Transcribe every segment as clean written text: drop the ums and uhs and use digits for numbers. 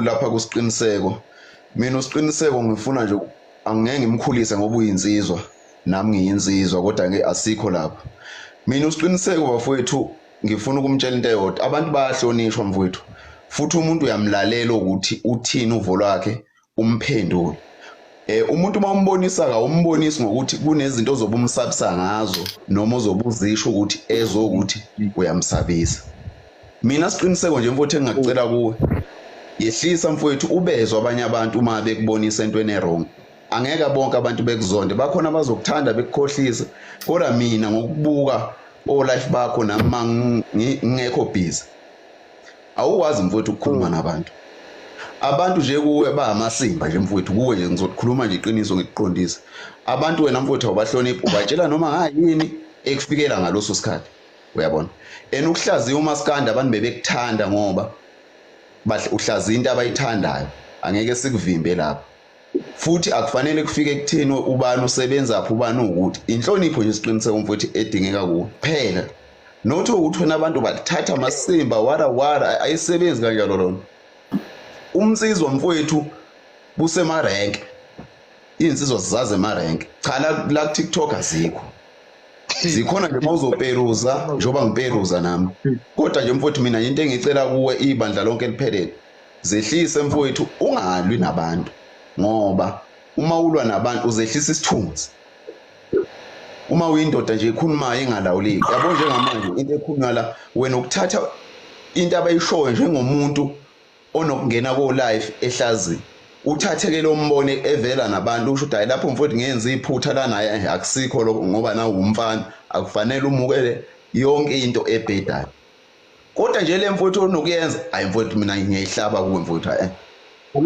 lapha kuSiqiniseko. Mina uSiqiniseko ngifuna nje angeke ngimkhulise ngoba uyinsizwa nami ngiyinsizwa kodwa ke asikho lapho. Mina uSiqiniseko bafowethu ngifuna ukumtshela into eyodwa. Abantu bayahlonishwa mfowethu. Futhi umuntu uyamlalela ukuthi uthini uvo lwakhe umphendule. Umuntu uma umbonisa kawumbonisi ngokuthi kunezinto ozobe umsabisa ngazo noma ozobe uzisho ukuthi ezokuthi uyamsabisa. Mina siqiniseko nje mfowethu engingakucela kuwe, yehlisa mfowethu ubezwe abanye abantu uma bekubonisa entweni e-wrong. Angeke bonke abantu bekuzonde, bakhona abazokuthanda bekukhohlise, kodwa mina ngokubuka o-life bakho nami uma ngingekho busy, awukwazi mfowethu ukukhuluma nabantu. Abantu nje kuwe bangamasimba nje mfowethu, kuwe nje ngizokhuluma nje iqiniso ngikuqondise. Abantu wena mfowethu awubahloniphi, ubatshela noma ngayini ekufikela ngaloso sikhathi, uyabona. And ukuhlaziya umaskandi abantu bebekuthanda ngoba uhlaziya into abayithandayo, angeke sikuvimbe lapho. Futhi akufanele kufike ekutheni ubani usebenzaphi ubani uwukuthi. Inhlonipho nje isiqiniseko mfowethu edingeka kuwe kuphela. Not ukuthi wena abantu bathatha amasimba wara wara, ayisebenzi kanjalo lona. Umnsizwa mfowethu kusemarenke, iy'nsizwa zizazi emarenke. Cha la ku-TikTok azikho, zikhona nje uma uzoperuza njengoba ngiperuza nami. Kodwa nje mfowethu mina into engicela kuwe ibandla lonke liphelele, zehlise mfowethu, ungalwi nabantu, ngoba uma ulwa nabantu uzehlisa isithunzi. Uma uyindoda nje ekhulumayo engalawuleki, yabo njengamanje into ekhulunywa la, wena ukuthatha into abayishoyo njengomuntu onokungena ko-life ehlazini, uthathe-ke lo mbono evela nabantu usho ukuthi hayi lapho mfowethu ngenza iphutha la naye, akusikho lokho ngoba nawe umfana akufanele umukele yonke into ebhedayo. Kodwa nje le mfowethu onokuyenza, hayi mfowethu mina ngiyayihlaba kuwe mfowethu, hayi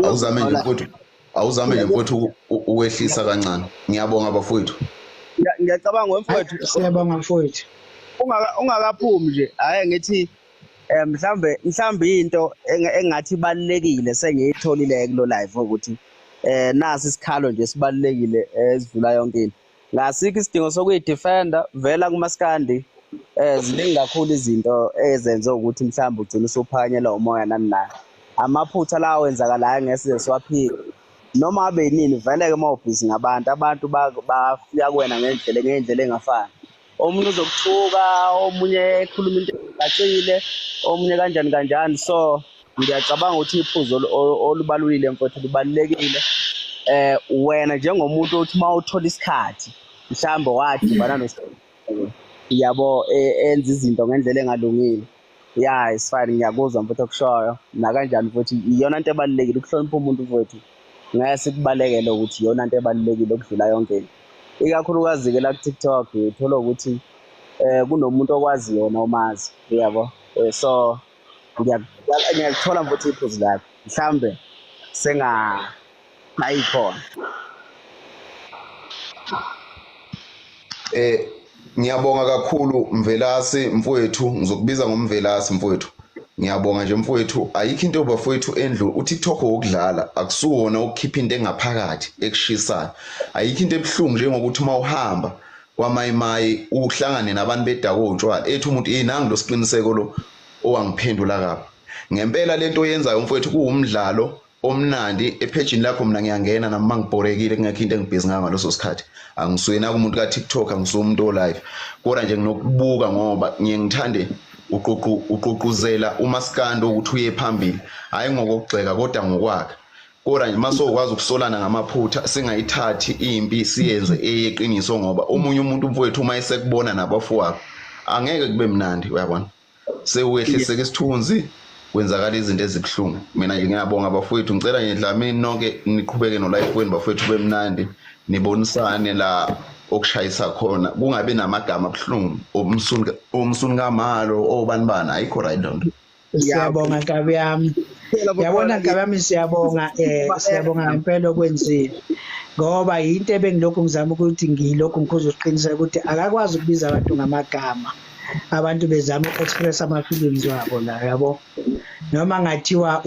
awuzame nje mfowethu, awuzame nje mfowethu ukwehlisa kancane. Ngiyabonga bafowethu. Ngiyacabanga mfowethu. Siyabonga mfowethu. Ungakaphumi nje, hayi ngithi mhlambe into engathi ibalulekile sengiyitholile kulo live ukuthi nasi isikhalo nje sibalulekile esidlula yonke into. Ngasikho isidingo sokuyidefender vela kumaskandi, ziningi kakhulu izinto ezenze ukuthi mhlawumbe ugcine usuphakanyelwa umoya nani nani. Amaphutha lawo enzakalayo ngeke size siwaphike. Noma abe yinini vele-ke uma ubhizi ngabantu, abantu bafika kuwena ngey'ndlela ey'ngafani. Omunye uzokuthuka, omunye ekhuluma into engacacile, omunye kanjani kanjani. So ngiyacabanga ukuthi iphuzu olubalulile mfowethu libalulekile. Wena njengomuntu othi uma uthola isikhathi mhlawumbe wadibana yabo enza izinto ngendlela engalungile. Yeah, it's fine, ngiyakuzwa mfowethu okushoyo. Nakanjani futhi iyona nto ebalulekile ukuhlonipha umuntu mfowethu. Ngeke sikubalekele ukuthi iyona nto ebalulekile okudlula yonke into. Ikakhulukazi-ke la ku-TikTok uthola ukuthi kunomuntu okwaziyo wona umazi, uyabo. So ngiyakuthola mfowethu iphuzu lakho. Mhlawumbe senga ayikhona. Ngiyabonga kakhulu Mvelase mfowethu, ngizokubiza ngoMvelase mfowethu. Ngiyabonga nje mfowethu, ayikho into bafowethu endlu uTikTok wokudlala akusuwona ukukhipha into engaphakathi ekushisayo. Ayikho into ebuhlungu njengokuthi uma uhamba kwamayimayi uhlangane nabantu bedakwe utshwala, ethi umuntu nangu lo siqiniseko lo owangiphendula kabi. Ngempela lento oyenzayo mfowethu kuwumdlalo omnandi ephejini lakho, mina ngiyangena nami mangibhorekile kungekho into engibhizi ngayo ngaleso sikhathi. Angisuye naku umuntu ka-TikTok, angisuye umuntu o-live, kodwa nje nginokubuka ngoba ngiye ngithande uqhuquzela umaskandi ukuthi uye phambili, hhayi ngokugxeka kodwa ngokwakha. Kodwa nje mase ukwazi ukusolana ngamaphutha, singayithathi impi siyenze eyeqiniso, ngoba omunye umuntu mfowethu uma esekubona nabafowabo angeke kube mnandi, uyabona. Sewehliseka isithunzi, kwenzakala izinto ezibuhlungu. Mina nje ngiyabonga bafowethu, ngicela nje Dlamini nonke niqhubeke no life wenu bafowethu, kube mnandi, nibonisane la okushayisa khona, kungabi namagama abuhlungu, umsuni kamalo obani bani, ayikho right loo nto. Siyabonga nkabi yami. Yabona nkabi yami, siyabonga, siyabonga ngempela okwenzile. Ngoba into ebengilokhu ngizama ukuthi ngilokhu ngikhuza ukuqiniseka ukuthi akakwazi ukubiza abantu ngamagama. Abantu bezama uku-express ama-feelings wabo la, yabo. Noma ngathiwa